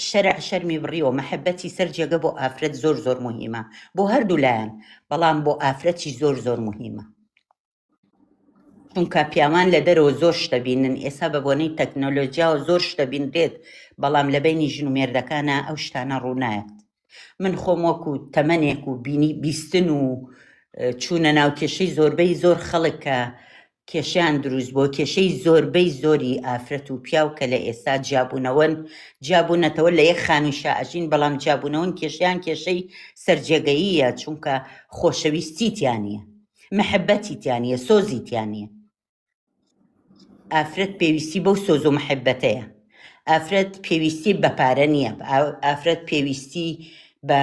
شەرع شەرمی بڕیوە محەبەتی سەر جێگە بۆ ئافرەت زۆر زۆر مهمە بۆ هەردوو لایەن بەڵام بۆ ئافرەتی زۆر زۆر مهمە چونکە پیاوان لە دەرەوە زۆر شتە بینن ئێستا بە بۆنەی تەکنۆلۆژیاوە زۆر شتە بینرێت بەڵام لە بینی ژن و مێردەکانە ئەو شتانە ڕوونایەت من خۆم وەکو تەمەنێک و بینی بیستن و چوونە ناو کێشەی زۆربەی زۆر خەڵک کە کێشیان دروست بۆ کێشەی زۆربەی زۆری ئافرەت و پیاو کە لە ئێستا جیابوونەوەن جیابوونەتەوە لە یەک خانوویشا ئەژین بەڵام جیابوونەوەن کێشیان کێشەی سەرجێگەییە چونکە خۆشەویستی تیا نییە محبەتی تیا نییە سۆزی تیا نییە ئافرەت پێویستی بەو سۆز و محبەتەیە ئافرەت پێویستی بە پارە نییە ئافرەت پێویستی بە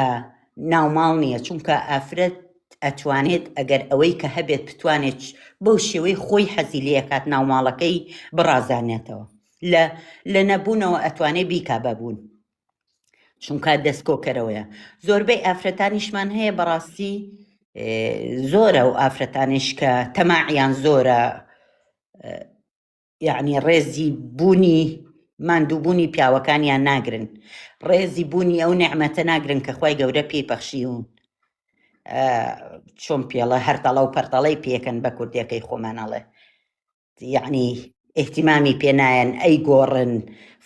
ناوماڵ نییە چونکە ئافرەت ئەتوانێت ئەگەر ئەوەی کە هەبێت بتوانێت بەو شێوەی خۆی حەزی لەکات ناوماڵەکەی بڕازانێتەوە لە لە نەبوونەوە ئەتوانێت بیکا بەبوون چونکە دەستکۆکەرەوەیە زۆربەی ئافرەتانیشمان هەیە بەڕاستی زۆرە و ئافرەتانیش کە تەماعیان زۆرە یعنی ڕێزی بوونی ماندووبوونی پیاوەکانیان ناگرن ڕێزی بوونی ئەو نعمەتە ناگرن کە خی گەورە پێی پەخشیون چۆن پێڵە هەرتەڵە و پەرتەڵەی پێکەن بە کوردیەکەی خۆمانەڵێ یەعنی ئیهتیمامی پێ نایەن ئەیگۆڕن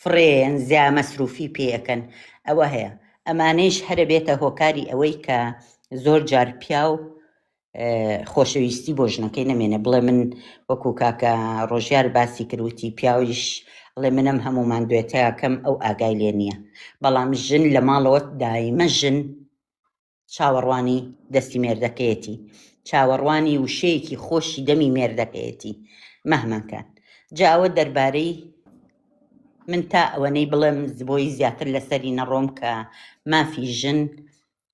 فڕێن زیا مەسروفی پێ ئەکەن ئەوە هەیە ئەمانەیش هەرە بێتە هۆکاری ئەوەی کە زۆر جار پیاو خۆشەویستی بۆ ژنەکەی نەمێنێ بڵێ من وەکو کاکە ڕۆژیار باسی کروتی پیاویش ئەڵێ من ئەم هەموو ماندوێتەکەم ئەو ئاگای لێ نییە بەڵام ژن لە ماڵەوە دایمە ژن چاوەڕوانی دەستی مێردەکەیەتی چاوەڕوانی وشەیەکی خۆشی دەمی مێردەکەیەتی مەهمان کان جا ئەوە دەربارەی من تا ئەوەنەی بڵێم بۆی زیاتر لەسەری نەڕۆم کە مافی ژن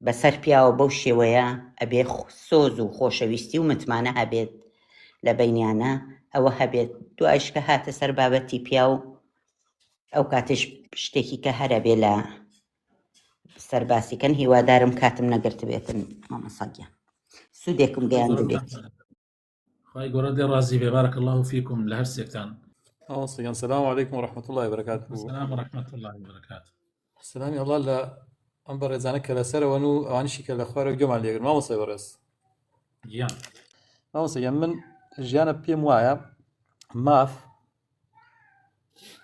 بەسەر پیاوە بەو شێوەیە ئەبێ سۆز و خۆشەویستی و متمانە هەبێت لە بەینیانە ئەوە هەبێت دوایش کە هاتە سەر بابەتی پیاو ئەو کاتێش شتێکی کە هەرە بێ لە سەرباسی کەن هیوادارم کاتم نەگرتبێتن مامۆستا گیان سوودێکم گەیاندبێت. خوای گەورە لێ ڕازی بێ بارک الله فیکم لە هەر سێکتان. مامۆستا گیان سلام علیکم و رحمة الله وبرکاته. سلام و رحمة الله وبرکاته. سلامی ئەڵڵا لە ئەم بەڕێزانە کە لەسەرەوەن و ئەوانیشی کە لە خوارەوە گوێمان لێگرن مامۆستای بەڕێز گیان مامۆستا گیان من ژیانە پێم وایە ماف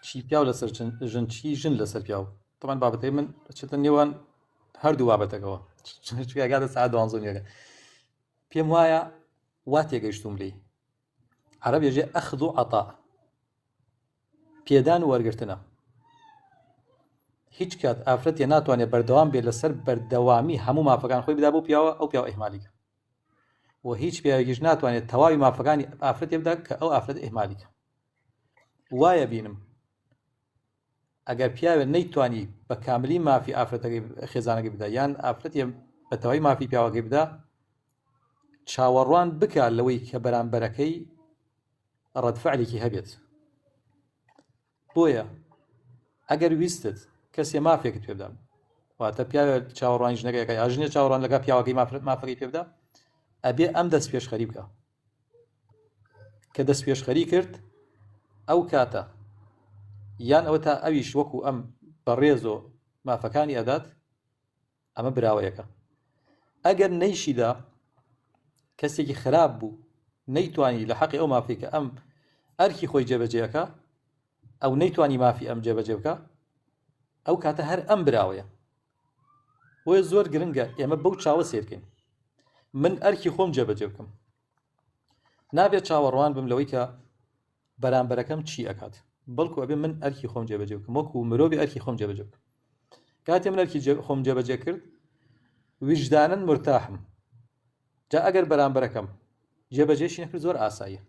چی پیاو لەسەر ژن چی ژن لەسەر پیاو تەمان بابەتەکەی من چێتە نێوان هەردوو بابەتەکەەوە چگاتە ساعت دوانزە نیەکە پێم وایە وا تێگەیشتوم لی عەرەب یەژێ ئەخذ و عەتا پێدان و وەرگرتنە هیچ کات ئافرەتێ ناتوانێت بەردەوام بێت لەسەر بەردەوامی هەموو مافەکان خۆی بدا بۆ پیاوە ئەو پیاوە ئیهمالیکە و هیچ پیاوێکیش ناتوانێت تەواوی مافەکانی ئافرەتێ بدا کە ئەو ئافرەت ئیهمالیکە وایە بینم ئەگەر پیاوێ نەیتوانی بە کاملی مافی ئافرەتەکەی خێزانەکەی بدا یان ئافرەتێ بە تەواوی مافی پیاوەکەی بدا چاوەڕوان بکە لەوەی کە بەرامبەرەکەی ڕەدفعلێکی هەبێت بۆیە ئەگەر ویستت کەسێ مافێکت پێ بدا واتە پیاوێ چاوەڕوانی ژنەکەیەکە یا ژنێ چاوەڕوان لەگە پیاوەکەی مافەکەی پێ بدا ئەبێ ئەم دەست پێشخەری بکە کە دەست پێشخەری کرد ئەو کاتە یان ئەوە تا ئەویش وەکو ئەم بەڕێزۆ مافەکانی ئەدات ئەمە براوەیەکە ئەگەر نەیشیدا کەسێکی خراپ بوو نەیتوانی لە حەقی ئەو مافی کە ئەم ئەرکی خۆی جێبەجێەکە ئەو نەیتوانی مافی ئەم جێبەجێ بکە ئەو کاتە هەر ئەم براوەیە بۆیە زۆر گرنگە ئێمە بەو چاوە سێرکەین من ئەرکی خۆم جێبەجێ بکەم نابێت چاوەڕوان بم لەوەی کە بەرامبەرەکەم چی ئەکات بەڵکو ئەبێ من ئەرکی خۆم جێبەجێ بکەم وەکو مرۆڤی ئەرکی خۆم جێبەجێ بکەم کاتێ من ئەرکی خۆم جێبەجێ کرد ویژدانن مرتاحم جا ئەگەر بەرامبەرەکەم جێبەجێشی نەکرد زۆر ئاساییە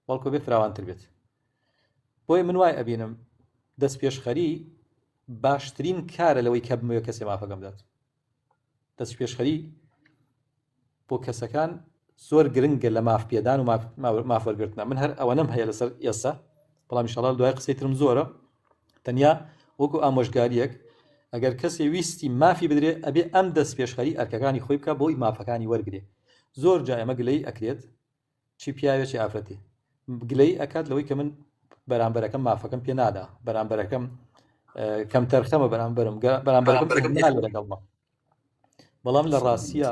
بەڵکو بێ فراوانتر بێت بۆیە من وای ئەبینم دەست پێشخەری باشترین کارە لەوەی کە بمەوێ کەسێ مافەکەم بدات دەست پێشخەری بۆ کەسەکان زۆر گرنگە لە ماف پێدان و ماف وەرگرتنە من هەر ئەوەنەم هەیە لەسەر ئێستا بەڵام ئیشەڵا دوای قسەی ترم زۆرە تەنیا وەکو ئامۆژگاریەک ئەگەر کەسێ ویستی مافی بدرێ ئەبێ ئەم دەست پێشخەری ئەرکەکانی خۆی بکە بۆی مافەکانی وەرگێ زۆر جا ئێمە گلەی ئەکرێت چی پیاوێ چی ئافرەتی گلەی ئەکات لەوەی کە من بەرامبەرەکەم مافەکەم پێ نادا بەرامبەرەکەم کەم تەرخەمە بەرامبەرم بەرامبەرەکەم لەگەڵمە بەڵام لە ڕاستیە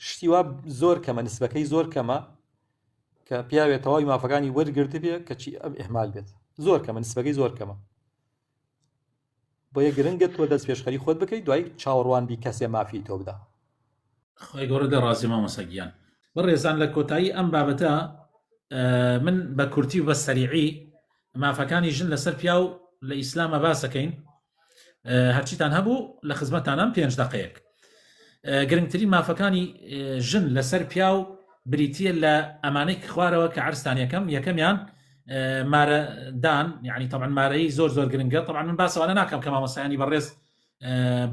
شتی وا زۆر کەمە نسبەکەی زۆر کەمە کە پیاوێت تەواوی مافەکانی وەرگرت بێ کەچی ئەم ئەهمال بێت زۆر کەمە نسبەکەی زۆر کەمە بۆیە گرنگە تۆ دەست پێشخەری خۆت بکەیت دوای چاوەڕوان بی کەسێ مافی تۆ بدا. خوای گەورە لێ ڕازی مامۆستا گیان. بەڕێزان لە کۆتایی ئەم بابەتە من بە کورتی و بە سەریعی مافەکانی ژن لەسەر پیاو لە ئیسلامە باسەکەین هەرچیتان هەبوو لە خزمەتانم پێنج دقەیەک گرنگترین مافەکانی ژن لەسەر پیاو بریتە لە ئەمانەی خوارەوە کە عرستان یەکەم یەکەمیان مارە دان یعنی طبعا مارەی زۆر زۆر گرنگە طبعا من باسەوانە ناکەم کە مامۆستایانی بەڕێز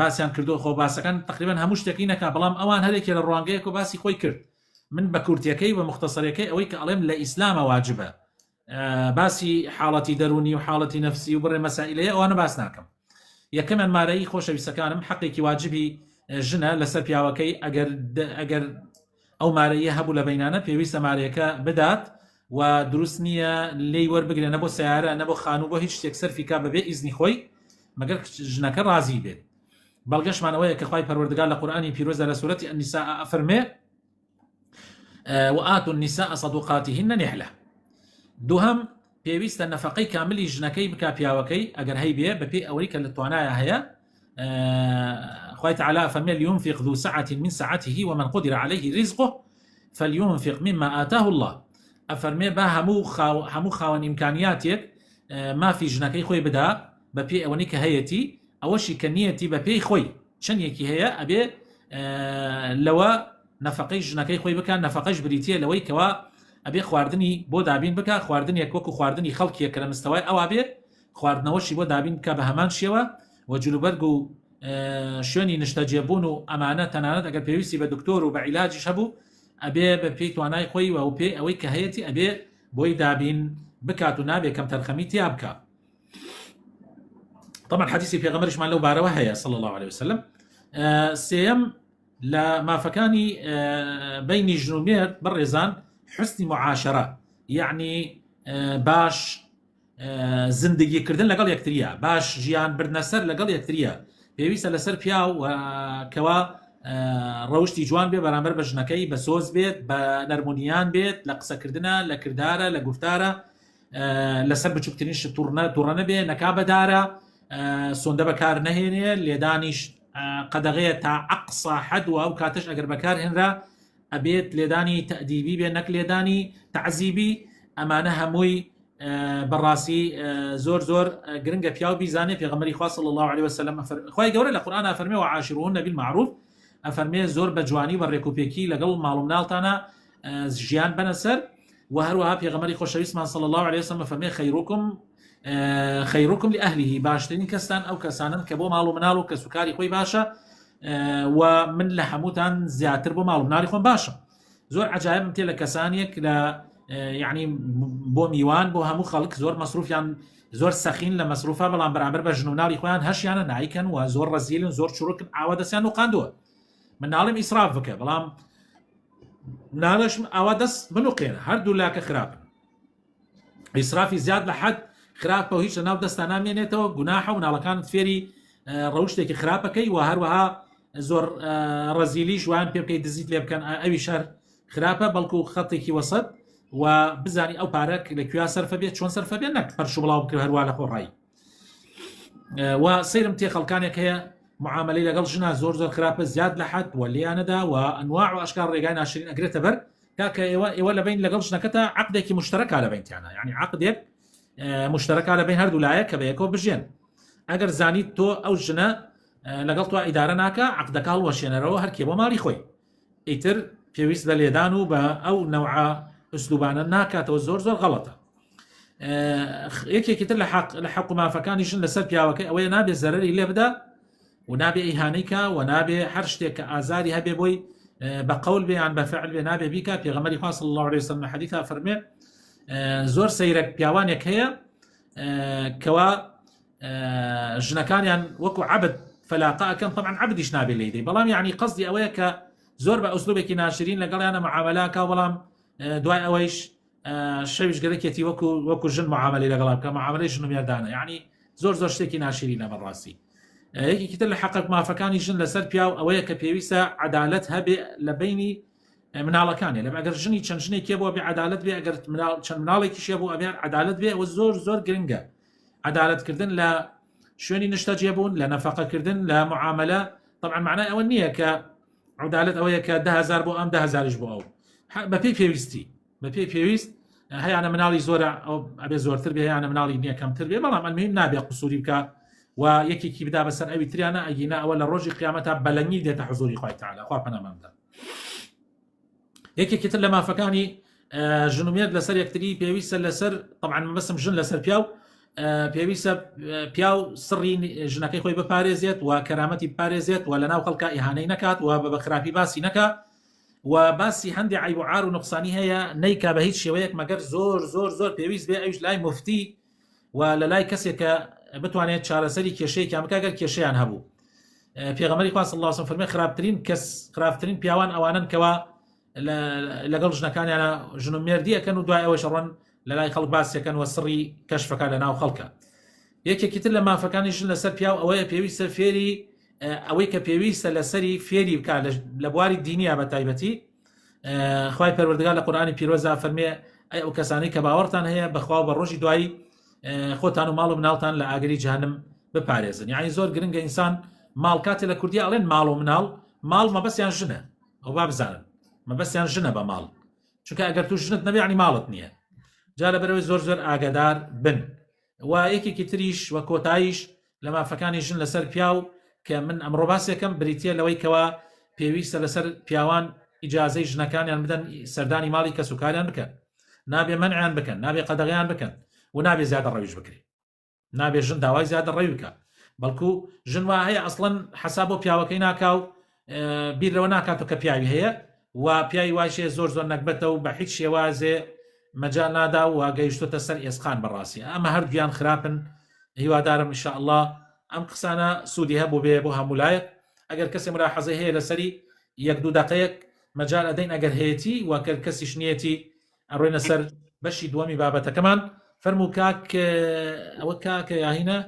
باسیان کردو خۆ باسەکان تقریبا هەموو شتێکی نەکا بەڵام ئەوان هەرێکی لە ڕوانگەیەک و باسی خۆی کرد من بە کورتەکەی و مختصەرەکەی ئەوەی کە ئەڵێم لە ئیسلامە واجبە باسی حاڵەتی دەرونی و حاڵەتی نەفسی و بڕێ مەسائلەیە ئەوانە باس ناکەم یەکەمیان مارەیی خۆشەویستەکانم حەقێکی واجبی ژنە لەسەر پیاوەکەی ئەگەر ئەگەر ئەو مارەیە هەبوو لە بینانە پێویستە مارەیەکە بدات و دروست نییە لێی وەربگرێ نە بۆ سیارە نە بۆ خانوو بۆ هیچ شتێک سەرفی کا بەبێ ئیزنی خۆی مەگەر ژنەکە ڕازی بێت بەڵگەشمان ئەوەیە کە خوای پەروەردگار لە قورئانی پیرۆزدا لە سورەتی النساء ئەفەرمێ وآتوا النساء صدقاتهن نحلە دووهەم پێویستە نەفەقەی کاملی ژنەکەی بک پیاوەکەی ئەگەر هەیبێ بەپێی ئەوەی کە لە توانایە هەیە خوای تعالی فەرمێ لينفق ذو سعة من سعته ومن قدر عليه رزقه فلينفق مما آتاه الله ئەفەرمێ با هەموو هەموو خاوەن ئیمکانیاتێک. مافی ژنەکەی خۆی بدا بە پێی ئەوەنی کە هەیەتی، ئەوەشی کە نیەتی بە پێی خۆی چەندێکی هەیە ئەبێ لەوە نەفەقەی ژنەکەی خۆی بکا، نەفەقەش بریتیە لەوەی کەوا ئەبێ خواردنی بۆ دابین بکا، خواردنێک وەکو خواردنی خەڵکیە کە لە مستەوای ئەوا بێ، خواردنەوەشی بۆ دابین بکا بە هەمان شێوە و جلوبەرگ و شوێنی نیشتەجێبوون و ئەمانە، تەنانەت ئەگەر پێویستی بە دکتۆر و بە عیلاجیش هەبوو ئەبێ بە پێی توانای خۆی و پێی ئەوەی کە هەیەتی ئەبێ بۆی دابین بکات و نابێ کەمتەرخەمی تیا بکا. طبعا حەدیسی پێغەمبەریشمان لەو بارەوە هەیە صلی الله علیه وسلم. سێیەم لە مافەکانی بینی ژن و مێرد بەڕێزان حسنی معاشرە یعنی باش زندگی کردن لەگەڵ یەکتریە باش ژیان بردنەسەر لەگەڵ یەکتریە پێویستە لەسەر پیاو کەوا ڕەوشی جوان بێ بەرامبەر بە ژنەکەی بە سۆز بێت بە نەرمونیان بێت لە قسەکردە لە کردارە لە گفتارە لەسەر بچووکترین شت توڕنە توڕە نەبێ نەکا بەدارە سۆندە بەکار نەهێنێ لێدانیش قەدەغەیە تا ئەقسا حەد و ئەو کاتش ئەگەر بەکار هێنرا ئەبێت لێدانی تەدیبی بێ نەک لێدانی تعزیبی ئەمانە هەمووی بەڕاستی زۆر زۆر گرنگە پیاو بیزانێ پێغەمبەری خوا صلی الله علیه وسلم خوای گەورە لە قورئان ئەفەرمێ وعاشروهن بالمعروف ئەفەرمێ زۆر بە جوانی و بە ڕێکوپێکی لەگەڵ ماڵ و مناڵتانە ژیان بەنە سەر و هەروەها پێغەمبەری خۆشەویستمان صلی الله علیه وسلم فەرمێ خیرکم خیرکم لأهله باشترین کەستان ئەو کەسانن کە بۆ ماڵ و مناڵ و کەسوکاری خۆی باشە و من لە هەمووتان زیاتر بۆ ماڵ و مناڵی خۆم باشم زۆر عجایبم تێ لە کەسانێک لە یعنی بۆ میوان بۆ هەموو خەڵک زۆر مەسروفیان زۆر سەخین لە مەسروفە بەڵام بەرامبەر بە ژن و مناڵی خۆیان هەشیانە نایکەن و زۆر ڕەزیلن زۆر چڕکن ئاوا دەستیان نوقاندووە من ناڵێم ئیسراف بکە بەڵام ناڵێشم ئاوا دەست بنوقێنە هەردوو لاکە خراپن ئیسرافی زیاد لە حەد خراپە و هیچ لە ناو دەستا نامێنێتەوە گوناحە و مناڵەکانت فێری ڕەوشتێکی خراپەکەی و هەروەها زۆر ڕەزیلیش وان پێ بکەی دزیت لێ بکەن ئەوی شەر خراپە بەڵکو خەتێکی وەسەت و بزانی ئەو پارە لە کوێ سەرفە بێت چۆن سەرفە بێت نەک پەرش و بڵاو بکرێت هەروە لە خۆڕایی و سەیرم تێ خەڵکانێک هەیە معاملەی لەگەڵ ژنا زۆر زۆر خراپە زیاد لە حەد و لێیانەدا و ئەنواع و ئەشکال ڕێگای ناشرین ئەگرێتە بەر کاکە ئێوە ئێوە لە بین لەگەڵ ژنەکەتا عقدێکی مشتەرەکە لە بینتیانە یعنی عقدێک مشتەرەکە لە بین هەردوو لایە کە بەیەکەوە بژێن ئەگەر زانیت تۆ ئەو ژنە لەگەڵ تۆ ئیدارە ناکە عقدەکە هەڵوەشێنەرەوە هەرکێ بۆ ماڵی خۆی ئیتر پێویست بە لێدان و بە ئەو نەوعە ئوسلوبانە ناکاتەوە زۆر زۆر غەڵەتە یەکێکی تر لە حەق لە حەق و مافەکانی ژن لەسەر پیاوەکەی ئەوەیە نابێ زەرەری لێ بدا و نابێ ئیهانەی کا و نابێ هەر شتێک کە ئازاری هەبێ بۆی بە قەول بێ یان بە فعل بێ نابێ بیکا پێغەمبەری خوا صلی الله علیه وسلم لە حەدیثا فەرمێ زۆر سەیرە پیاوانێک هەیە کەوا ژنەکانیان وەکو عەبد فەلاقە ئەکەن طبعا عەبدیش نابێ لێی دەی بەڵام یعنی قەزدی ئەوەیە کە زۆر بە ئوسلوبێکی ناشرین لەگەڵیانە معامەلاکە بەڵام دوای ئەوەیش شەویش گەرەکێتی وەکو وەکو ژن معاملەی لەگەڵا بکە معاملەی ژن و مێردانە یعنی زۆر زۆر شتێکی ناشرینە بەڕاستی یەکێکی تر لە حەقەک مافەکانی ژن لەسەر پیاو ئەوەیە کە پێویستە عەدالەت هەبێ لە بینی مناڵەکانی لە ئەگەر ژنی چەند ژنێکی بۆ بێ عەدالەت بێ ئەگەر مناڵ چەند مناڵێکیشە بۆ ئەبێ عەدالەت بێ ئەوە زۆر زۆر گرنگە عەدالەتکردن لە شوێنی نیشتەجێبوون لە نەفەقەکردن لە معاملە طبعا معنای ئەوە نییە کە عدالت ئەوەیە کە دههزار بۆ ئەم دههزاریش بۆ ئەو بەپێی پێویستی بەپێی پێویست هەیانە مناڵی زۆرە ئەو ئەبێ زۆرتر بێ هەیانە مناڵی نییە کەمتر بێ بەڵام ئەلمهم نابێ قسووری بکە و یەکێکی بدا بەسەر ئەوی تریانە ئەگینا ئەوە لە ڕۆژی قیامەتا بەلەنگی دێتە حزوری خوای تعالی خوا پەناماندا یەکێکی تر لە مافەکانی ژن و مێرد لەسەر یەکتری پێویستە لەسەر طبعا مەبەستم ژن لەسەر پیاو پێویستە پیاو سڕی ژنەکەی خۆی بپارێزێت و کەرامەتی بپارێزێت و لەناو خەڵکە ئیهانەی نەکات و بە بەخراپی باسی نەکا و باسی هەندێک عیب و عار و نقصانی هەیە نیکا بە هیچ شێوەیەک مەگەر زۆر زۆر زۆر پێویست بێ ئەوش لای مفتی و لە لای کەسێک کە بتوانێت چارەسەری کێشەیەکیان بکە گەر کێشەیان هەبوو پێغەمبەری خوا صلی الله علیه و سلم فەرمی خراپترین کەس خراپترین پیاوان ئەوانن کەوا لەگەڵ ژنەکانیانە ژن و مێردی ئەکەن و دوای ئەوەش ڕۆن لە لای خەڵک باسیەکەن و سڕی کەشفەکە لە ناو خەڵکە یەکێکی تر لە مافەکانی ژن لەسەر پیاو ئەوەیە پێویستە فێری ئەوەی کە پێویستە لەسەری فێری بکە لە بواری دینیە بە تایبەتی خوای پەروەردگار لە قورئانی پیرۆزدا فەرمێ ئەی ئەو کەسانەی کە باوەڕتان هەیە بەخوا و بە ڕۆژی دوایی خۆتان و ماڵ و مناڵتان لە ئاگری جەهەنم بپارێزن یعنی زۆر گرنگە ئینسان ماڵ کاتێ لە کوردی ئەڵێن ماڵ و مناڵ ماڵ مەبەستیان ژنە ئەو با بزانن مەبەستیان ژنە بە ماڵ چونکە ئەگەر تو ژنت نەبێ یعنی ماڵت نییە جا لەبەرەوەی زۆر زۆر ئاگادار بن. و یەکێکی تریش و کۆتاییش لە مافەکانی ژن لەسەر پیاو کە من ئەمڕۆ باسێکم بریتە لەوەی کەوا پێویستە لەسەر پیاوان ئیجازەی ژنەکانیان بدەن سەردانی ماڵی کەسوکاریان بکەن نابێ مەنعیان بکەن نابێ قەدەغیان بکەن و نابێ زیادە ڕەویش بکرێ نابێ ژن داوای زیادە ڕەوی بکە بەڵکو ژن وا هەیە ئەسڵەن حەساب بۆ پیاوەکەی ناکا و بیر لەوە ناکاتەوە کە پیاوی هەیە و پیاوی واشێ زۆر زۆر نەگبەتە و بە هیچ شێوازێ مەجال نادا و گەیشتۆتە سەر ئێسقان بەڕاستی ئەمە هەردوویان خراپن هیوادارم ان شاء الله ئەم قسانە سوودی هەبوو بێ بۆ هەموو لایەک ئەگەر کەسێ ملاحەزەی هەیە لەسەری یەک دوو دەقەیەک مەجال ئەدەین ئەگەر هەیەتی و کە کەسیش نیەتی ئەڕۆینە سەر بەشی دووەمی بابەتەکەمان فەرموو کاک ئەوە کاکە یاهینە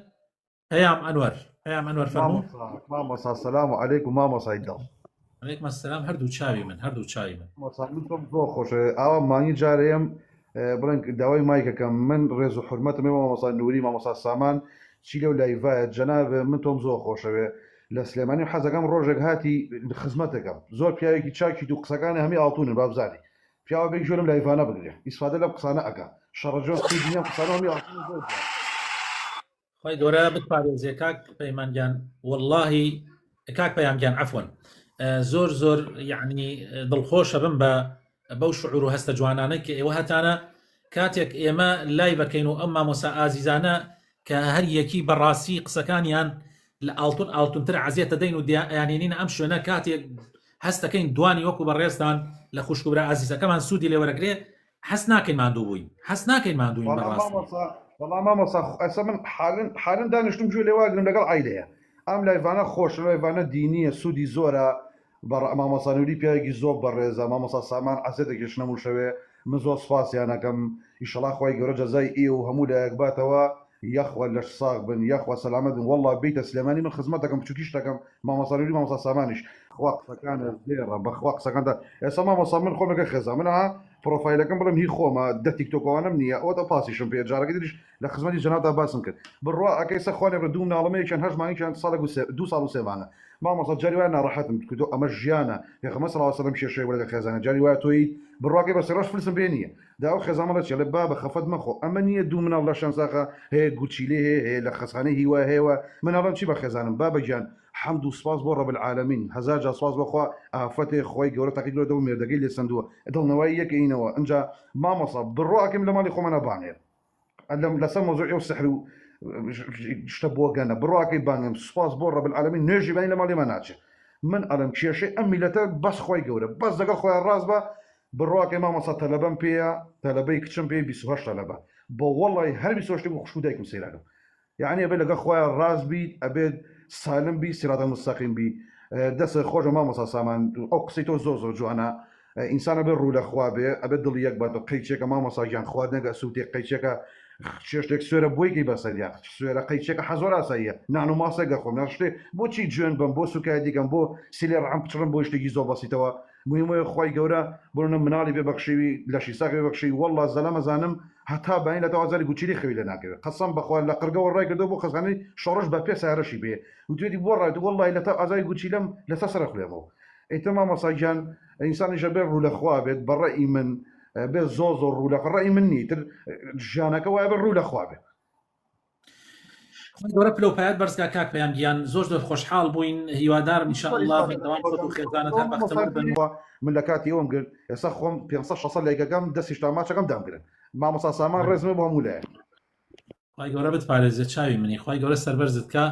پەیام ئەنوەر پەیام ئەنوەر فەرموو. مامۆستا سلام علیکم مامۆسای دڵ. علیکم السلام هەردوو چاوی من هەردوو چاوی من. مامۆستا من تۆم زۆر خۆشە ئاوا مانگی جارێم بڵێن داوای مایکەکەم من ڕێز و حورمەتم هەیە مامۆستا نوری مامۆستا سامان چی لەو لایڤایە جەناب من تۆم زۆر خۆشەوێ لە سلێمانی حەزەکەم ڕۆژێک هاتی خزمەتەکەم زۆر پیاوێکی چاکیت و قسەکانی هەمی ئاڵتونن بابزانی پیاوە بێ گوێ لەم لایڤانە بگرێ ئیسفادە لەم قسانە ئەکا شەڕە جۆن سوودی نیە ئەم قسانە هەمی ئاڵتونن زۆر جوان. خوای گەورە بتپارێزێ کاک پەیمان گیان واللهی کاک پەیام گیان عفوەن زۆر زۆر یعنی دڵخۆشە بم بە بەو شعور و هەستە جوانانەی کە ئێوە هەتانە کاتێک ئێمە لای بەکەین و ئەم مامۆسا ئازیزانە کە هەر یەکی بەڕاستی قسەکانیان لە ئاڵتون ئاڵتونتر عەزیەتە دەین و دیانینین ئەم شوێنە کاتێک هەستەکەین دوانی وەکو بەڕێزتان لە خوشک و برا ئازیزەکەمان سوودی لێوەرەگرێ هەست ناکەین ماندوو بووین هەست ناکەین ماندووین وەڵا بەڕاستی. مامۆستا وەڵا مامۆستا خ- ئەسە من حالن حالن دانیشتم گوێ لێ واگرم لەگەڵ عیلەیە ئەم لایڤانە خۆشە لایڤانە دینیە سوودی زۆرە بەڕ مامۆستا نوری پیاوێکی زۆر بەڕێزە مامۆستا سامان عەزێتێکیش نەموشەوێ من زۆر سوپاسیان ئەکەم ئیشەڵا خوای گەورە جەزای ئێوە و هەموو لایەک باتەوە یاخوا لەش ساغ بن یاخوا سەلامەت بن وەڵا بێیتە سلێمانی من خزمەتەکەم بچوکیش دەکەم مامۆستا نوری مامۆستا سامانیش خوا قسەکانت زێڕە بەخوا قسەکانتە ئێستا مامۆستا من خۆم لەگەڵ خێزان من ها پرۆفایلەکەم بڵێم هی خۆمە دە تیکتۆکەوانم نییە ئەوەتە پاسیشم پێ جارەکە تریش لە خزمەتی جەنابتا باسم کرد بڕوا ئەکەی سە خوا نەبرێ دوو مناڵم یەکیان هەشت مانگ یەکیان ساڵێک و سێ دوو ساڵ و سێ مانگە مامۆستا جاری وایە ناڕەحەتم کردو ئەمە ژیانە پێغەمبەر صلی اللە علیه وسلم کێشەی بوو لەگەڵ خێزانە جاری وایە تۆی بڕواکەی بە سێ ڕۆژ فلسم پێ نییە دا ئەو خێزان مەڵێ چی ئەڵێ بابە خەفەت مەخۆ ئەمە نییە دوو مناڵ لەشیان ساخە هەیە گورچیلەی هەیە هەیە لە خەسخانەی هیوا هەیە وە من ئەڵێم چی بە خێزانم بابە گیان حەمد و سپاس بۆ رب العالمین هەزار جار سپاس بۆ خوا ئافرەتێ خوای گەورە تاقی کردۆتەوە مێردەکەی لێ سەندووە دڵنەوایی یەکەینەوە ئنجا مامۆستا بڕوا ئەکەم لە ماڵی خۆمانا بانگێن لەم لەسەر مەوزوعی ئەو سحر و شتە بۆگەنە بڕواکەی بانگم سپاس بۆ رب العالمین نوێژی بانی لە ماڵی ما ناچێ من ئەڵێم کێشەی ئەم میلەتە بەس خوای گەورە بەس لەگەڵ خۆیان ڕاست بە بڕواکەی مامۆستا تەلەبەم پێیە تەلەبەی کچم پێی 28 تەلەبە بە وەڵی هەر 28 بۆ خوشک و دایکم سەیرەکەم یەعنی ئەبێت لەگەڵ خوایە ڕاست بیت ئەبێت سالم بی صراط المستقیم بی دەست خۆشە مامۆستا سامان ئەو قسەی تۆ زۆر زۆر جوانە ئینسان ئەبێت ڕوو لە خوا بێ ئەبێت دڵی یەک باتەوە قەیچێکە مامۆستا گیان خواردنێک ئەسووتێ قەیچێکە چێشتێک سوێرە بۆی کەی بەسەریا سوێرە قەیچێکە حەزۆر ئاساییە نان و ماسێک دەخۆم نان شتێ بۆچی جوێن بم بۆ سوکایەتی کەم بۆ سیلێ ڕەحم پچڕم بۆ شتێکی زۆر بەسیتەوە مهم وەیە خوای گەورە بۆنە مناڵی پێ بەخشیوی لەشی ساغی پێ بەخشی واللە زەلام ئەزانم هەتا بەین لە تەوازاری گوچیلی خەوی لێ ناکەوێ قەسەم بەخوا لە قڕگەوە ڕای کردەوە بۆ خەسخانەی شۆڕش بە پێ سارەشی پێ وتوێتی بۆ ڕایت واللەی لە تا ئازاری گوچیلەم لەسەر سەرە خولێمەوە ئیتر مامۆستا گیان ئینسانیشە بێ ڕوو لە خوا بێت بە ڕەئی من بێ زۆر زۆر ڕوو لە ڕەئی من نی تر ژیانەکە وایە بێ ڕوو لە خوا بێ. خوای گەورە پلە و پایەت بەرز کا کاک پەیام گیان زۆر زۆر خۆشحاڵ بووین هیوادارم ان شاء الله بەردەوام خۆت و خێزانت هەر بەختەوەر بن. من لە کاتی ئەوم گرت ئێستا خۆم 500 600 لایکەکەم دەستیش تا ماچەکەم دامگرن مامۆستا سامان ڕێزمە بۆ هەموو لایەک. خوای گەورە بتپارێزێ چاوی منی خوای گەورە سەربەرزت کا.